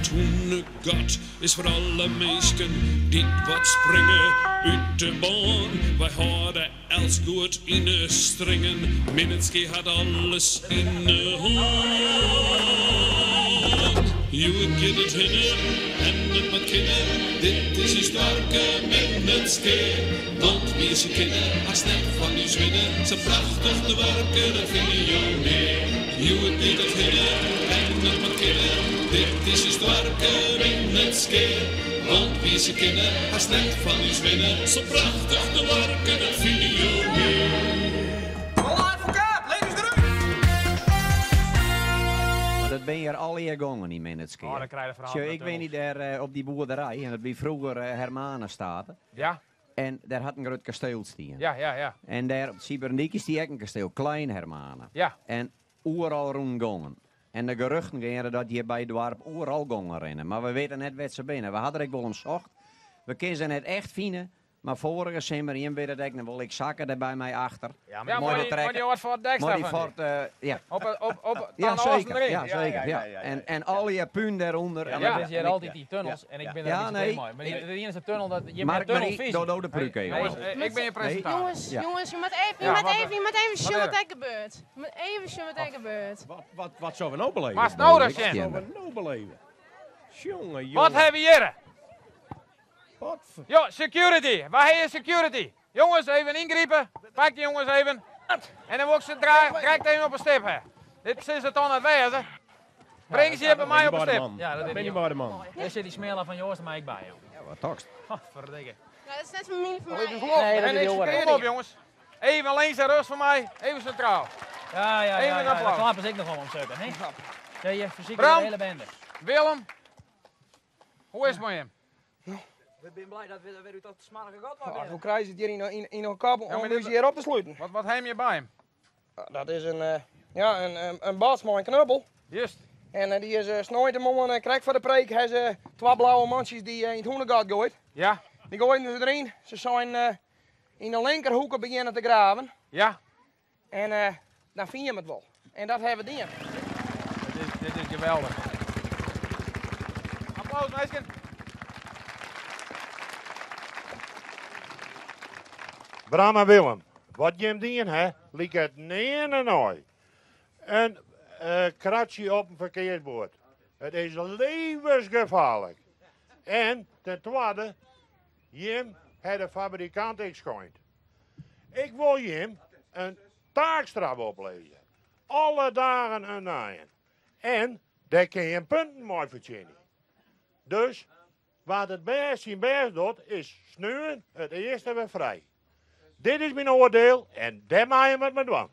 It hûnegat is foar alle minsken dy't wat springe út de bân. Wy hâlde elts goed yn 'e stringen, Minnertsgea hat alles yn 'e hân. Hjoed giet it hinne en it moat kinne, dit is ús doarpke Minnertsgea. Want wie se kinne hast net fan ús winne, sa'n prachtich doarpke dat fine jo nea. Hjoed giet it hinne en it moat kinne, dit is ús doarpke Minnertsgea. Want wie se kinne hast net fan ús winne, sa'n prachtich doarpke dat fine jo nea. Hallo advokaat, lees eens derút! Mar dat bin hjir allegear gongen yn Minnertsgea. Oh, dan krij je de verhaal Sjoch, ik wenje dêr op dy boerderij en dat wie froeger Hermanastate. Ja. En dêr hat in grut kasteel stien. Ja, ja, ja. En dêr op Siebrendykje stie ek in kasteel, Klein Hermana. Ja. En oeral rûnen gongen. En de geruchten geane dat hjir by it doarp oeral gongen rinne. Mar we witte net wêr't se binne. We ha der ek wol om socht. We kinne se net echt fine. Mar foarige simmer, jim witte it ek noch wol, ik sakke dêr by my achter. Ja, mei dy trekker. Mei dy Ford Dexter Mei dy Ford, ja. Op, op, op, ja, zeker, ja, zeker, ja. En, en allegear pún dêrûnder. Ja, maar het is hier altyd dy tunnels en ik bin der in bytsje mei. Maar de iennichste tunnel dat jim ha tunnelfyzje. Mark, do do de prúk even. Jongens, ik bin je presintator. Jongens, jongens, je moat even, je moat even, je moat even sjen wat der gebeurt. Je moat even sjen wat der gebeurt. Wat, wat, wat sille we no beleven? Moatst no ris sjen. Wat sille we no beleven? Jonge, jonge. Wat ha we hjirre? Jo, security! Wa ha hjir security? Jongens, even yngripe. Pak dy jongens even. En dan wol ik se direkt even op 'e stip ha. Dit sil it dan net wêze. Bring se hjir by my op 'e stip. Ja, dat is by de man. Dêr sit dy smearlap fan Joost mei ek by, joh. Ja, wat tochtst? Godferdikke. No, dat is net famylje fan my. Nee, dat is dy oare. Kom op, jongens. Even links en rjochts fan my. Even sintraal. Ja, ja, ja. Even ja, applaus. Daar klappen se ek noch om, om sukken, hè? Ja, je fersikere Bram. de hele bende. Willem, hoe is it mei jim? We binne blij dat we wer út dat smoarge gat wei binne. Hoe krije se it hjir yn 'e kop om ús hjir op te sluten? Wat, wat ha jim hjir by him? Dat is in, ja, in bats mei in knuppel. Just. En dy is sneintemoarn, krekt foar de preek, ha se twa blauwe mantsjes dy yn it hûnegat goaid. Ja. Dy goaiden se deryn. Se seinen yn de linkerhoeke begjinne te graven. Ja. En dan fine jim it wol. En dat hawwe we dien. Dit is, dit is geweldich. Applaus, minsken. Bram en Willem, wat jim dien ha, liket nearne nei. In kratsje op in ferkearsboerd. It is levensgefaarlik. En ten twadde, jim ha de fabrikant ek skeind. Ik wol jim in taakstraf oplizze. Alle dagen in nijen. En dêr kin jim punten mei fertsjinje. Dus wa't it bêst syn bêst docht, is sneon it earste wer frij. Dit is myn oardiel en dêr mei jim wat mei dwaan.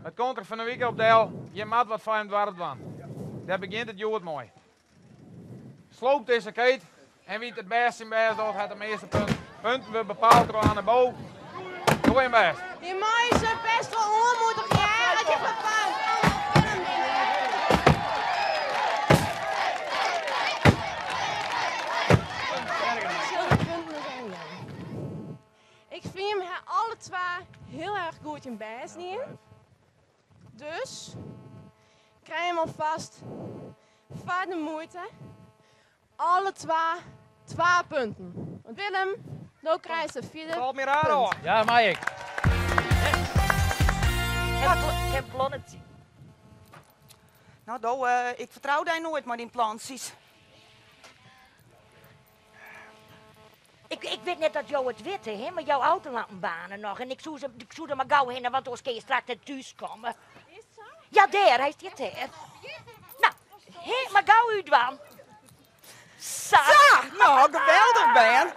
It komt der fan 'e wike op del, jim moat wat foar jim doarp dwaan. Dêr begjint it hjoed mei. Sloop dizze keet en wie't it bêst syn bêst docht hat de measte punten. Punten wurde bepaald troch Anne Bo. Doe jim bêst. Je meie se bêst wol oanmoedigje hè, as je foar Willem binne. Ik sil de punten ris even jaan. Ik fyn jim ha alle twa hiel erch goed jim bêst dien. Dus krije jim alfêst foar de muoite alle twa twa punten. Want Willem, do krijst de fjirde Falt my raar punt. ôf. Ja, mei ik. Ik ha plannetsje. No do, ik fertrou dy noait mei dyn plantsjes. Ik, ik wit net dat jo it witte, hè, mar jo autolampen baarne noch en ik soe, se, ik soe der mar gau hinne, want oars kin je straks net thús komme. Ja, dêr, hy stiet dêr. No, hè, mar gau útdwaan. Sa. Sa, no, geweldich, bern.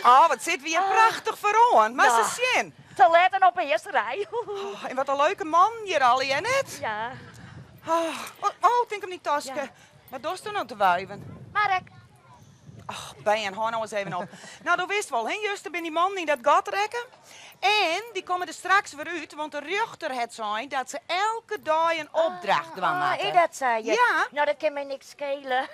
Oh, wat sit wy hjir prachtich foaroan. Mar Ja. se sjen. Te letten op de earste rij. Oh, en wat in leuke man hjir allegear, net? Ja. Oh, oh, oh, tink om dyn taske. Ja. Wat dochsto no te wuiven? Mark. Och, bern, hâld no ris even op. No, do witst wol, hè, juster binne dy mannen yn dat gat rekke. En dy komme der straks wer út, want de rjochter hat sein dat se elke dei in opdracht dwaan Ah, moatte. is dat sa? Ja. No, dat kin my niks skele.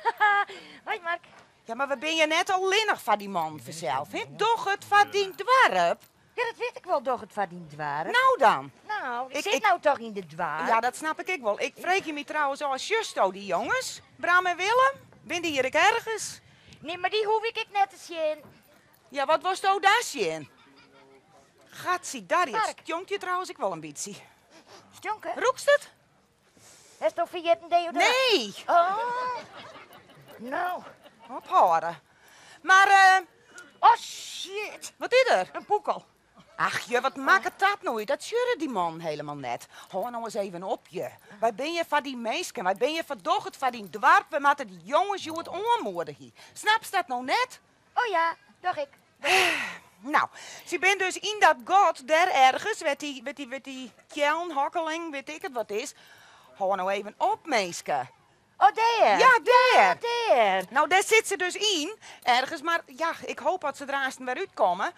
Hoi, Mark. Ja, mar we binne hjir net allinnich foar dy mannen fansels, hè. Doch it foar dyn doarp. Ja, dat wit ik wol, doch it foar dyn doarp. Nou dan. Nou, ik sit nou toch yn de doarp. Ja, dat snap ik ek wol. Ik freegje my trouwens ôf, sjochsto dy jonges? Bram en Willem? Binne dy hjir ek ergens? Nee, mar dy hoef ik ek net te sjen. Ja, wat wolsto dan sjen? Gatsie-darrie, it stjonkt hjir trouwens ek wol in bytsje. Stjonke? Rûkst it? Hast ferjitten deodorant? Nee! Oh, nou. Ophâlde. Mar, eh... Oh, shit! Wat is der? In poekel. Ach je, wat makket dat no út? Dat sjogge dy mannen helemaal net. Hâld no ris even op je. Wy binne hjir foar dy minsken. Wy binne hjir foar doch it foar dyn doarp. We moatte dy jonges hjoed oanmoedigje. Snapst dat no net? Oh ja, doch ik. Nou, sy binne dus yn dat gat dêr ergens, wêr't dy, wêr't dy, wêr't dy kjellen, hokkeling, wit ik it wat is. Hâld no even op, minske. Oh, dêr? Ja, dêr. Ja, dêr. Nou, dêr sit se dus yn, ergens, mar ja, ik hoop dat se der aansten wer útkomme.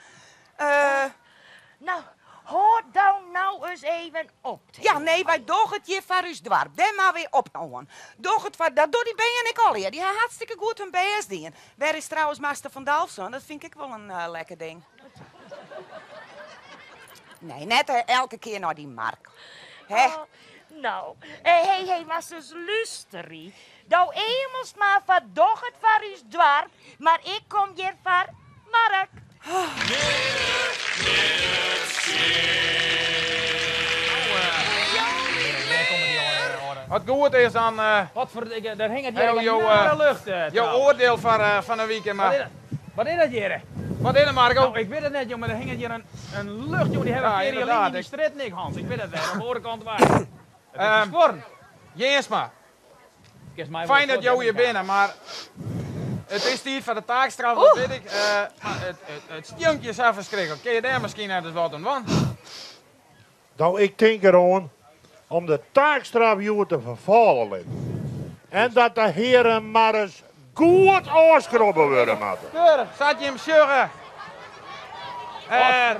Nou, hâld dan nou ris even op. Ja, nee, wy dogge it hjir foar ús doarp. Dêr moatte wy op oan. Doch it foar, dat dogge dy bern ek allegear. Dy ha hartstikke goed hun bêst dien. Wêr is trouwens master Van Dalfsen? Dat fyn ik ek wol in lekker ding. Nee, net elke kear nei dy Mark. Hè? Oh, nou, hé, hé, mar ris lústerje. Do eamelst mar foar doch it foar ús doarp, mar ik kom hjir foar Mark. As it goed is dan Watferdikke, dêr hinget hjir Heel in jo, nare lucht. jo oardiel foar fan 'e wike, mar Wat is dat hjir? Wat is der, Marco? Nou, ik wit it net, jong, mar der hinget hjir in lucht, jong. Dy hawwe Ja, in pear jier lyn ynderdaad, yn dy ik- strjitten ek, Hans. Ik wit it wer, op de oare kant wei. It is ferskuorren. Jensma, Fijn dat jo hjir binne, mar it is tiid foar de taakstraf, dat wit ik. Mar it stjonkt hjir sa ferskriklik. Kinne je dêr miskien net ris wat oan dwaan? No, ik tink deroan om de taakstraf hjoed te ferfalle litten. En dat de hearen mar ris goed ôfskrobbe wurde moatte. Sa't jim sjogge,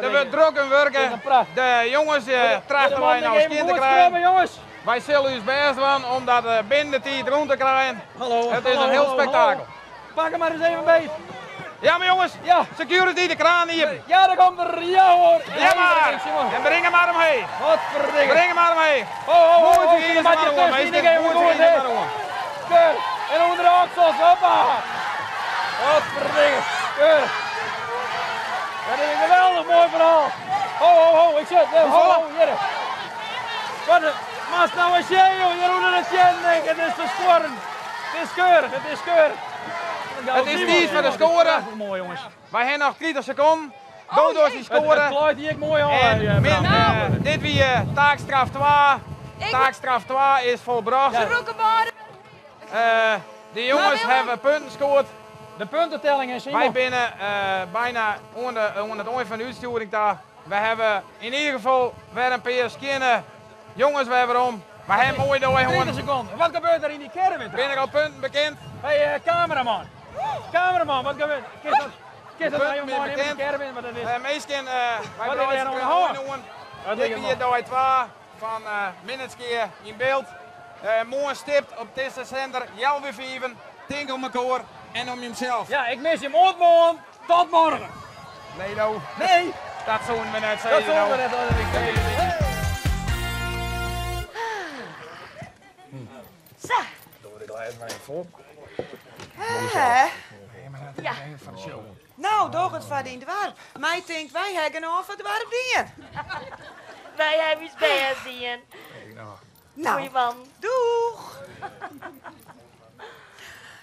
der wurdt drok oan wurke. De jonges trachte wy no skjin te krijen. Wy sille ús bêst dwaan om dat binnen de tiid rûn te krijen. It is in hiel spektakel. Pak him mar ris even beet. Ja mar jonges, security, de kraan iepen. Ja, daar komt er. Ja hoor. Ja maar. En bring him mar omheech. Watferdikke. Bring him mar omheech. Ho, ho, ho, ho. Goed, hier is maar oan, meester. Goed, hier is maar oan. Keurig. En ûnder de oksels, hoppa. Watferdikke. Keurig. Dat is in geweldich moai ferhaal. Ho, ho, ho, ik sit. Ho, ho, hjir. Wat een... Moatst no ris sjen, joh. Hjir ûnder de teannen, ik. It is ferskuorren. It is keurig, it is keurig. It is tiid foar de skoare. Moai, jonges. Wy hawwe noch 30 sekonden. Dodo's die skoare. It klaait hjir ek moai ôf. En min, dit wie taakstraf 2. Taakstraf 2 is folbrocht. Se rûke beide. De jonges hawwe punten skoard. De puntentelling is Wy binne byna oan oan it ein fan de útstjoering ta. We hawwe yn ieder gefal wer in pear skjinne jonges wer werom. Wy hawwe in moaie dei hân. 30 sekonden. Wat gebeurt der yn dy caravan? Binne der al punten bekend? Hey, kameraman. Kameraman, wat gebeurt Kinst dat, kinst dat Punten mei binne bekend? bekend. Caravan, wat dat is? Minsken, wy Wat is draaien der oan de de hân? oan. Wat Dit is er wie dei 2 fan Minnertsgea yn byld. Moarn stipt op dizze sender healwei fiven. Tink om elkoar en om jimsels. Ja, ik mis jim oant moarn. Tot morgen. Nee, no. Nee. Dat soenen we net Dat sizze, soenen we no. net, dat ik sizze. Sa. Doe de glêzen mar even fol. Hè? Ja. Foar de show. Nou, doch it foar dyn doarp. My tinkt, wy ha genôch foar it doarp dien. Wy hawwe ús bêst dien. Nou, Goeie man. Doeg.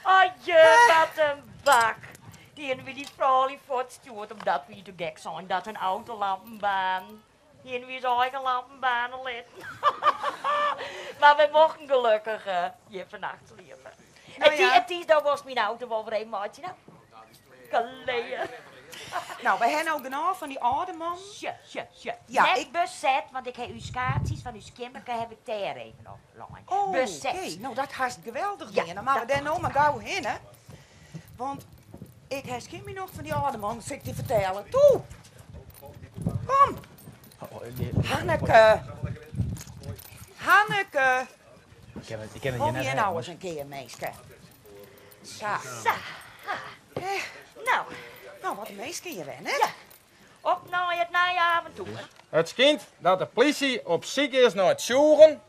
Adje, wat in bak. Hiene wy dy froulju fuortstjoerd omdat wy te gek seine dat hun autolampen baarnden. Hiene wy ús eigen lampen baarne litten. Mar wy mochten gelokkich hjir fannacht sliepe. Nou En ja. Ties, do wolst myn auto wol wer even meitsje, no? Kaleer. Nou, wy ha no genôch fan dy âlde man. Sje, sje, sje. Ja, Net ik- beset, want ik ha ús kaartsjes fan ús skimmeke heb ik dêr even op lein. Oh, Beset. oké. Nou, dat hast geweldich Ja, dien. Dan moatte we dat dêr no mar gau hinne. Want ik ha skjin myn nocht fan dy âlde man, sil ik dy fertelle. Toe! Kom! Hanneke! Hanneke! Ik ken het, ik ken het Kom hier net hjir hè, nou jongens. ris in kear, minske. Sa. Sa. Nou. Nou, wat in minsken hjir wer, net? Ja. Op nei it nije aventoer. It skynt dat de plysje op syk is nei tsjûgen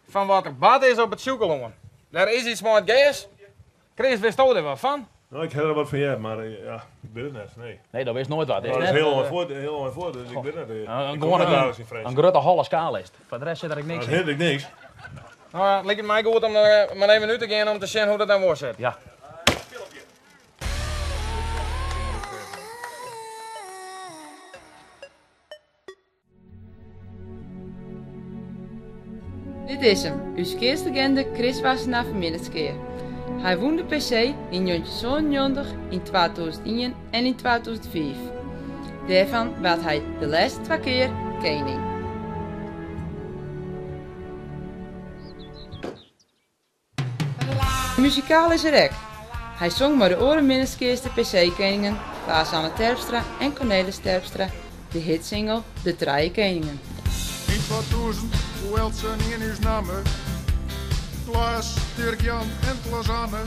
fan wat der bard is op it Sjûkelân. Der is iets mei it gers. Chris, witsto der wat fan? No, ik ha der wat fan heard, mar ja, ik wit it net, nee. Nee, do witst noait wat. No, dat is hiel lang fuort, hiel lang fuort, dus ik wit net. Ik kom net daagliks yn Frjentsjer. In grutte holle skaal is it. Foar de rest sit der ek niks yn. Dat hint ik niks. No ja, it liket my goed om der mar even út te gean om te sjen hoe't it dan wol sit. Ja. Dit is 'm, ús keatsleginde Chris Wassenaar fan Minnertsgea. Hy wûn de PC yn 1997, yn 2001 en yn 2005. Dêrfan waard hy de lêste twa kear kening. Muzikaal is er ek. Hy song mei de oare Minnertsgeaster PC-keningen Klaas Anne Terpstra en Cornelis Terpstra de hitsingle De Trije Keningen. Yn 2000 woe eltsenien ús namme, Klaas, Dirk Jan en Klaas Anne,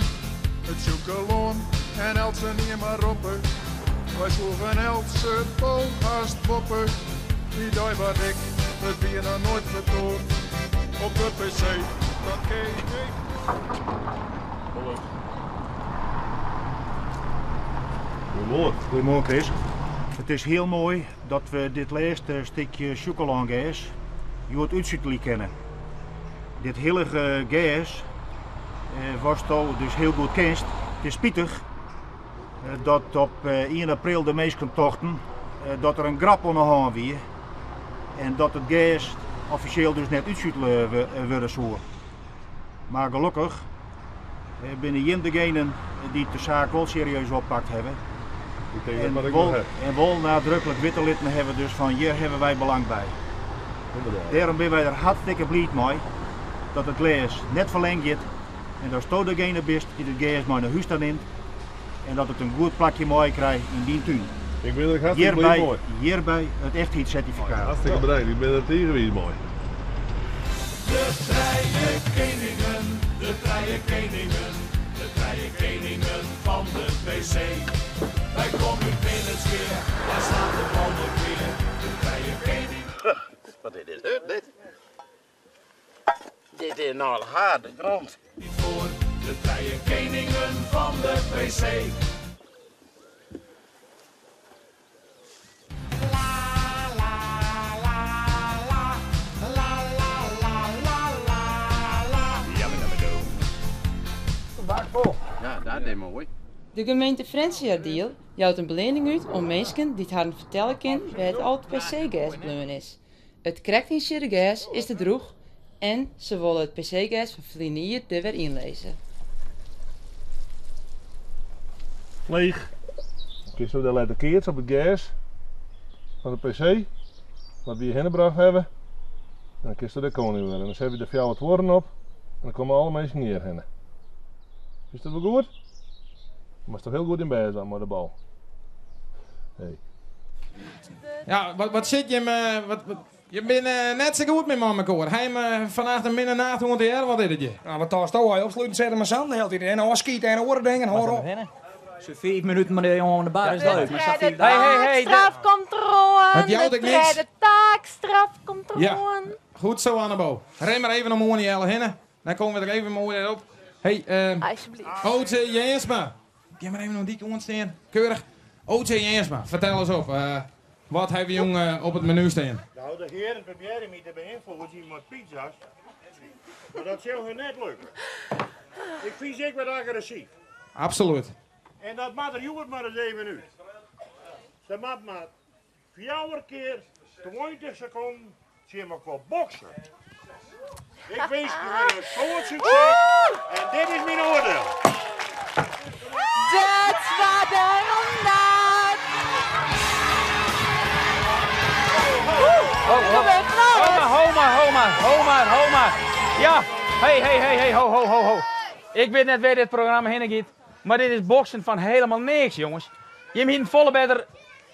it Sjûkelân en eltsenien mar roppe. Wy sloegen eltse bal hast boppe, dy dei waard ik, it wie noch noait fertoand, op de PC dat kening. Goeiemoarn. Goeiemoarn Chris. It is hiel moai dat we dit lêste stikje Sjûkelângers hjoed útsutelje kinne. Dit hillige gers watsto dus hiel goed kenst. It is spitich dat op ien april de minsken tochten dat der in grap oan de hân wie en dat it gers offisjeel dus net útsutele wurde soe. Mar gelokkich binne jim degenen dy't de saak wol serieus oppakt hawwe en wol nadruklik witte litten hawwe dus fan hjir hawwe wy belang by. Dêrom binne wy der hartstikke bliid mei dat it glês net ferlern giet en datsto degene bist dy't it gers mei nei hús ta nimt en dat it in goed plakje meikrijt yn dyn tún. Ik bin der hartstikke bliid mei. Hjirby it echtheidssertifikaat. Hartstikke bedankt, ik bin der tige wiis mei. De trije keningen, de trije keningen, de trije keningen fan de PC. Wy komme út Minnertsgea, wy slaan de bal noait klear. De trije keningen. Wat is dit hurd, dit? Dit is nou harde grond. Foar de trije keningen fan de PC. Bak fol. Ja, dat is moai. De gemeente Frjentsjerteradiel jout in beleanning út oan minsken dy't harren fertelle kin wêr't al it PC-gers bleaun is. It krekt ynsiedde gers is te drûch en se wolle it PC-gers fan ferline jier der wer ynlizze. Leech. Kinsto dêr letter keatse op it gers fan de PC, wat wy hjirhinne brocht hawwe. En dan kinsto dêr koning wurde. En dan sette wy der fjouwer tuorren op en dan komme alle minsken hjirhinne. Is dat wol goed? Moatst toch hiel goed dyn bêst dwaan mei de bal. Hey. Ja, wat sit jim, wat, jim binne net sa goed mear mei mekoar. Ha jim fannacht in minne nacht oan tegearre, wat is it hjir? Nou, wat tochtsto al? Opsluten sitte mei sa'n de hiele tiid en ôfskite en oare dingen, hâld op. Ze 5 minuten mei de jongen oan de bar is leuk, maar sa 5 Hey, hey, hey, Taakstraf komt eroan. Het jout De ek niks. tredde taakstraf komt Ja. eroan. Goed zo, Annebo. Rin mar even om oan die Jelle hinne. Dan komme we der even moai op. Hey, Alsjeblieft. OJ Jensma. Gean mar even oan dy kant stean. Keurig. OJ Jensma, fertel ris op. Wat hawwe wy jûn op it menu stean? Nou, de heren probearje my te beynfloedzjen mei pizza's, mar dat sil hun net lukke. Ik fyn se ek wat agressyf. Absolút. En dat moat der hjoed mar ris even út. Se moat mar fjouwer kear 20 sekonden tsjin mekoar bokse. Ik winskje hun in soad sukses en dit is myn oardiel. De twadde ronde. Ho, ho. Ho mar, ho mar, ho mar, ho mar. Ja, hey, hey, hey, hey, ho, ho, ho, ho. Ik wit net wêr't dit programma hinne giet, mar dit is boksen fan hielendal niks, jonges. Jim hienen folle better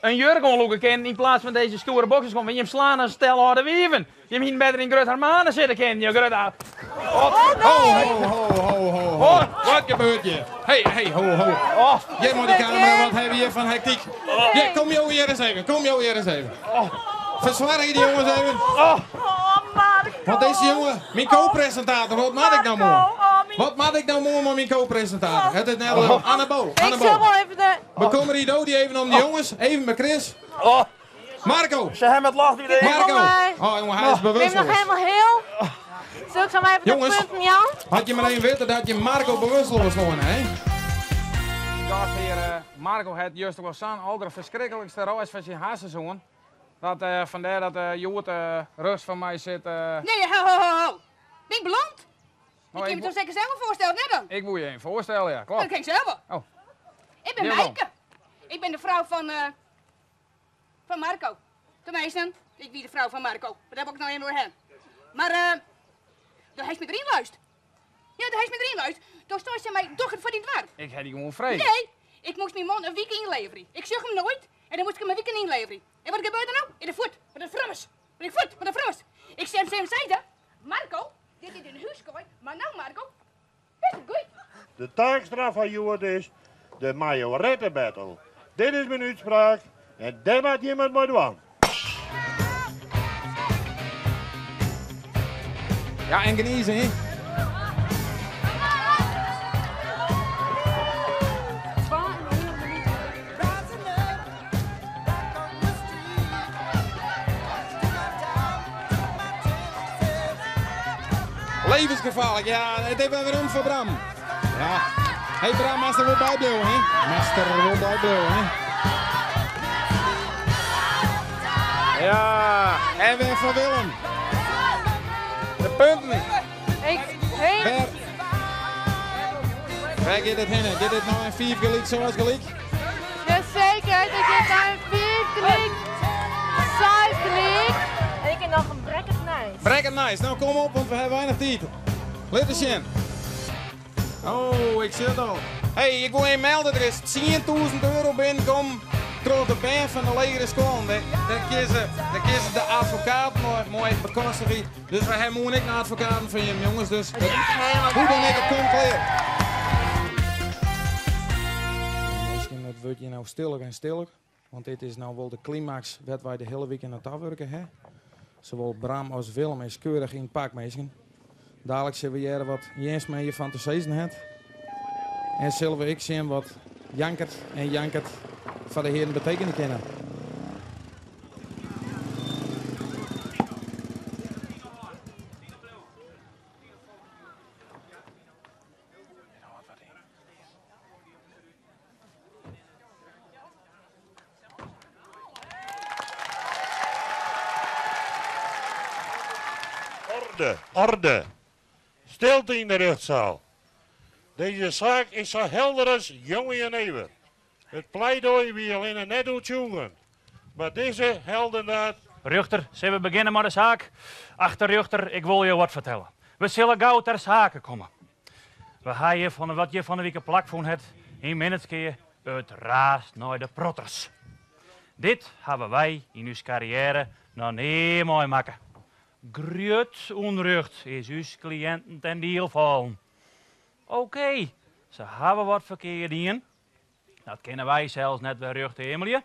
in jurk oanlûke kinnen yn plaats fan dizze stoere boksers, want jim slaan as in stel âlde wieven. Jim hienen better yn Grut Harmane sitte kinnen, jo grutte. Ho, ho, ho, ho, ho. Wat? gebeurt hier? Hey, hey, ho, ho. Hjir mei de kamera, wat hawwe we hjir fan hektyk? Ja, kom jo hjir ris even, kom jo hjir ris even. Fersoargje dy jonges even. Want dizze jonge, myn ko-presintator, wat moat ik no moarn? Wat moat ik no moarn mei myn ko-presintator? Het is net leuk. Annebo, Ik sil Annebo. wol even de... Bekommerje do dy even om de jonges, even mei Chris. Marco! Ze hebben het lacht idee. Marco! Oh jongen, hy is Ik ben nog bewusteloos. helemaal heel. Sil ik sa mar even de Jongens. punten jaan? Had je maar even weten dat je Marco bewusteloos sloan, hè? Gastheer Marco hat juster wol sa'n alderferskriklikste reis fan syn harsens hân. Dat fandêr dat hjoed rjochts fan my sit. Nee, ho, ho, ho, ho. Bin ik blond? Oh, ik ik kin my toch seker sels foarstelle, net dan? Ik woe je even foarstelle, ja, klopt. Dat kin ik sels wol. Oh. Ik bin Jawel. Meike. Ik bin de frou fan, fan Marco. Tenminste, ik wie de frou fan Marco. Maar dêr wol ik no even oer hawwe. Mar eh, do hast my deryn luist. Ja, do hast my deryn luist. Do seist tsjin my, doch it foar dyn doarp. Ik ha dy gewoan frege. Nee, ik moast myn man in wike ynleverje. Ik sjoch him noait en dan moast ik him in wike ynleverje. En wat gebeurt der no? Ik bin fuort, wat in frommes. Ben ik fuort, wat in frommes. Ik sei tsjin him sei Marco, dit is dyn húskoai, mar no Marco, bist it goed. De taakstraf fan hjoed is de Majorette Battle. Dit is myn útspraak en dêr moat jim it mei dwaan. Ja, en genieze, hè? Levensgevaarlijk, ja, it is wer werom foar Bram. Ja. Hey Bram, moatst der wol by bliuwe, hè? Moatst der wol by bliuwe, hè? Ja, en wer foar Willem. De punten. Ik, hey. Wêr, wêr giet it hinne? Giet it no in 5 gelyk 6 gelyk? Jazeker, dit giet nei in 5 gelyk, 6 gelyk. En ik heb noch in bracket nijs. Bracket nijs. No kom op, want we hawwe weinich tiid. Lit ris sjen. Oh, ik sit al. Hey, ik wol even melde, der is 10.000 euro binnenkommen troch de bern fan de legere skoallen. Dêr kinne se, dêr kinne se de advokaat moai, moai bekostigje. Dus wy hawwe moarn ek in advokaat fan jim jonges. Dus het, hoe dan ek, it komt klear. Minsken, it wurdt hjir no stiller en stiller. Want dit is no wol de klimaks wêr't wy de hiele wike nei ta wurke ha. Sawol Bram as Willem is keurich yn it pak, minsken. Dalik sille we hearre wat Jensma hjirfan te sizzen hat. En sille we ek sjen wat Jankert en Jankert foar de hearen betekenje kinne. Orde, orde. Stilte yn de rjochtsaal. Dizze saak is sa helder as jonge jenever. It pleidoai wie allinne net oertsjûgjend, mar dizze heldendaad. Rjochter, sille we begjinne mei de saak? Achte rjochter, ik wol jo wat fertelle. We sille gau ter sake komme. We ha hjir fan wat hjir fan 'e wike plakfûn hat yn Minnertsgea, it raast nei de protters. Dit hawwe wy yn ús karriêre noch nea meimakke. Grut ûnrjocht is ús kliïnten ten diel fallen. Okee, se hawwe wat ferkeard dien. Dat kinne wy sels net wer rjocht eamelje.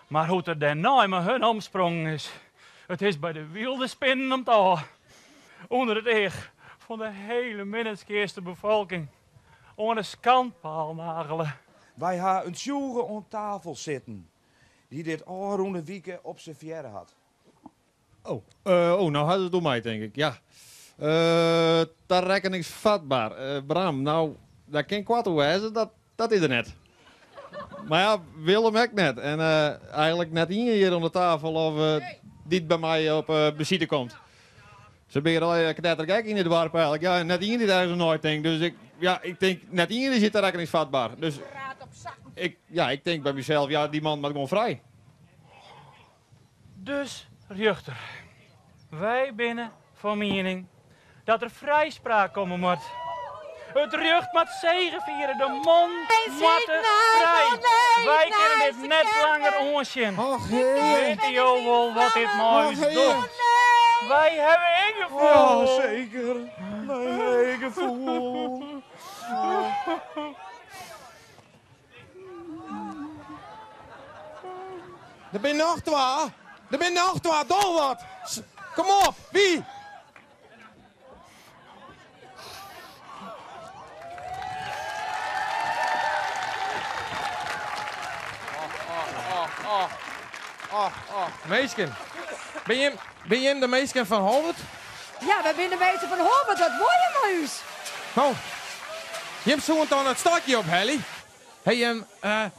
Mar hoe't der dêrnei mei hun omsprongen is, it is by de wylde spinnen om 't ôf. Under it each fan de hiele Minnertsgeaster befolking oan de skandpaal nagele. Wy ha in tsjûge oan tafel sitten dy't dit ôfrûne wike observearre hat. Oh, oh, no hat it oer my, tink ik. Ja. Tarekkeningsfatber. Bram, no, dêr kin koart oer wêze, dat, dat is er net. Mar ja, Willem ek net. En eigenlik net ien hjir oan de tafel of dy't by my op besite komt. Se binne allegear knettergek yn it doarp eigenlik. Ja, net ien dy't ergens oer neitinkt. Dus ik, ja, ik tink, net ien is hjir tarekkeningsfatber. Dus ik, ja, ik tink by mysels, ja, dy man moat gewoan frij. Dus, rjochter, wy binne fan miening dat der frijspraak komme moat. It rjocht moat segefiere, de man moatte frij. Wy kinne dit net langer oansjen. Witte jo wol wat dit mei ús docht? Wy hawwe ek gefoel. Ja, seker. Wy hawwe ek gevoel. Der binne noch twa. Der binne noch twa. Doch wat. Kom op. Wie? Minsken, bin jim, bin jim de minsken fan Holwert? Ja, wy binne de minsken fan Holwert. Wat wol jim mei ús? No, jim soene dan it stokje ophelje. Hey, jim,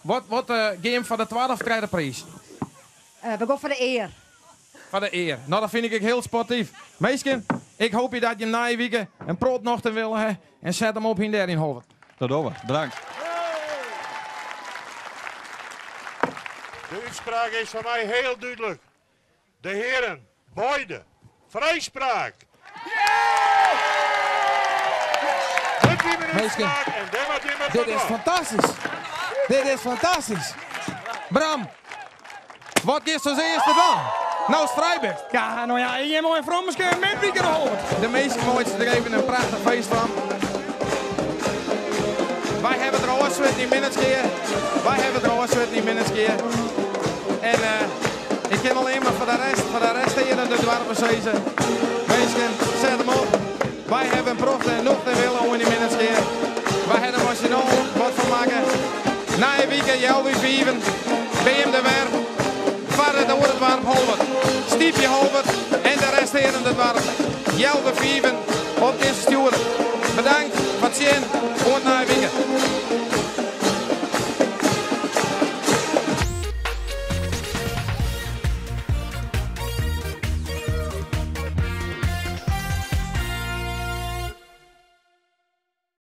wat, wat gean jim foar de twadde of tredde priis? We gean foar de ear. Foar de ear. No, dat fyn ik ek hiel sportyf. Minsken, ik hoopje dat jim nije wike in protte nocht en wille ha en set him op yn dêr yn Holwert. Dat dogge we. Bedankt. De útspraak is foar my hiel dúdlik. De hearen, beide, frijspraak! Dit wie myn Minsken, útspraak en dêr moat jim wat dit fan is dwaan. fantastysk. Dit is fantastysk. Bram, Wat giest as earste dwaan? No'tst frij bist. Ja, no ja, ik gean mei in frommeske in midwike nei Holwert. De minsken meitsje der even in prachtich feest fan. Wy hawwe der ôfsletten yn Minnertsgea. Wy hawwe der ôfsletten yn Minnertsgea. En ik kin allinne mar foar de rest, foar de restearende doarpen sizze, minsken, set him op. Wy hawwe in protte nocht en wille oan yn Minnertsgea. Wy hawwe der mei syn allen wat fan makke. Nije wike healwei fiven, binne jim der wer foar it oare doarp Holwert. Stypje Holwert en de restearende doarpen. Healwei fiven op dizze stjoerder. Bedankt foar it sjen, oant nije wike.